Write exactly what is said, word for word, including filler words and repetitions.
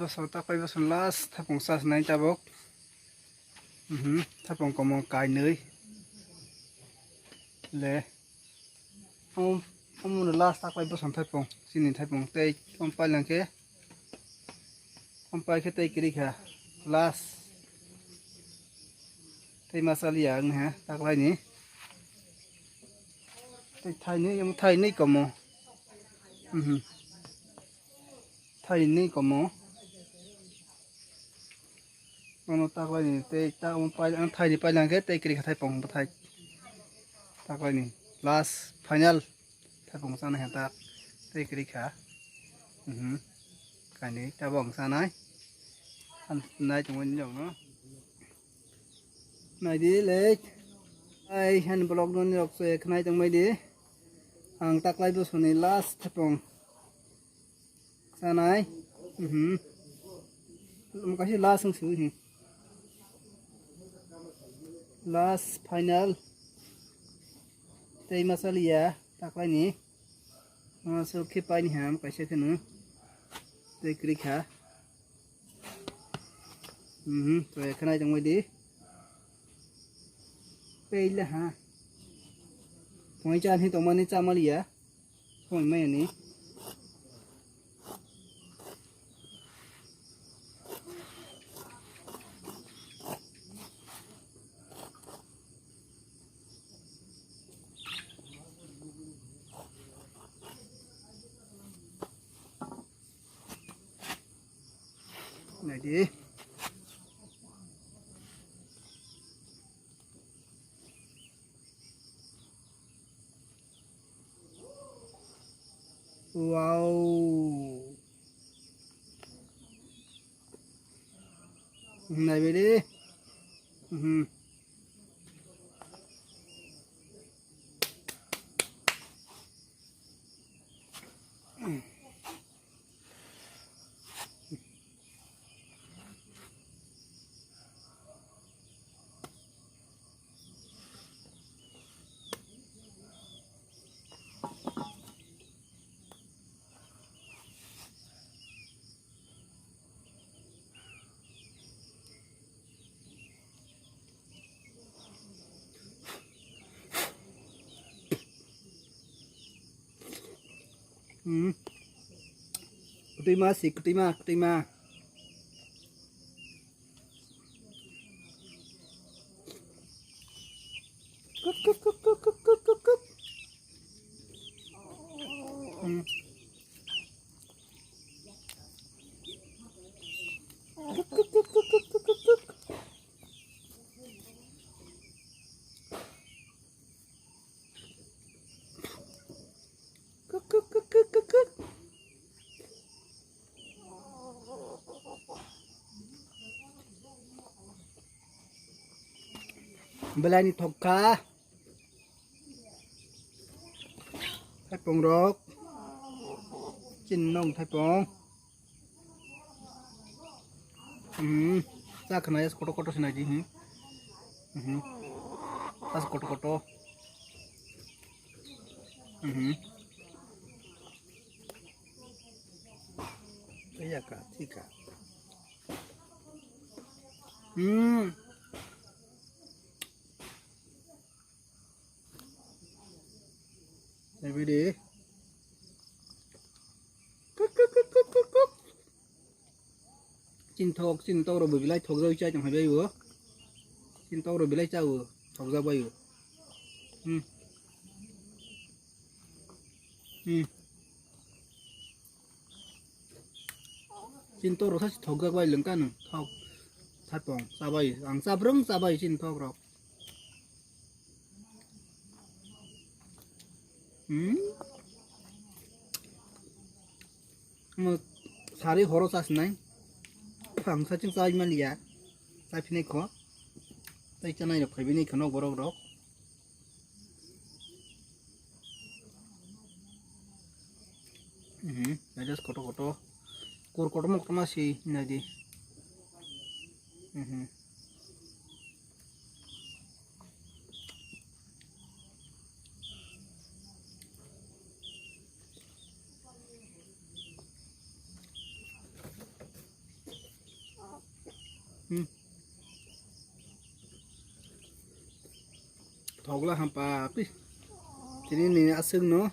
So, taklai bosong last thapung chasnai tabuk. Mhm, thapung komo kainwi. Le. Om, omono last taklai bosong thapung. Chini thapung tei om pailangkhe. Om paikhe tei kwrwi kha. Last. Tei ma chaliya wngha taklaini. Tei thainwi, omo thainwi komo. Mhm. Thainwi komo. Ono taklaini tei ta omo pai, ang thaini pailangkhe tei kwrwi kha thaipung bwthai. Taklaini last final thaipung chanai ha tak tei kwrwi kha. Mhm. Kainwi tabuk ang chanai. Ang nai tongmani nokno. Naidi le. Ai, hand block no nirok se khnai tongbai di. Ang taklai bosoni last thapung. Sanai. Mhm. Omo kaisa last wng si. Last final. Tei ma chaliya taklai ni. Ma so khe paini ham kaisa kheno. Tei kwrwi kha. Mhm, to ekha nai tongbai di. Peila ha. Tongwi chan hi tongmani chamaliya. Tongwi maya ni. Naidi. Wow. Naibe de. Mhm. Hmm. Kwtwima si, kwtwima, kwtwima. Kup, kup, kup. Hmm. Kup, kup, kup. Kuk, kuk, kuk, kuk, kuk, kuk. Belai ni thok kha. Thaipung rok. Chin nong thaipung. Hmm. Sa khna yas koto koto sinai di, hmm. Hmm. As koto koto. Hmm. Iya ka, tika. Hmm. Every day. Kuk, kuk, kuk, kuk, kuk, kuk. Chin thok, chin tok rok bo belai thok jagwi chai tong hai bai bo. Chin tok rok belai cha o, thok jak bai o. Hmm. Hmm. Chin tok rok sa thok jak bai lwng ka nung. Thok. Thaipung cha bai. Ang cha brwng cha bai chin tok rok. Hmm? Mo sari horo chasnai. Phang saching chai maliya. Chai phinai kho. Tai chanai rok phaibi nai kho nok borok rok. Mhm, naidi koto koto. Kur koto mok toma si naidi. Mhm. Hmm. Thokla hampa pi. Tini ni aswk no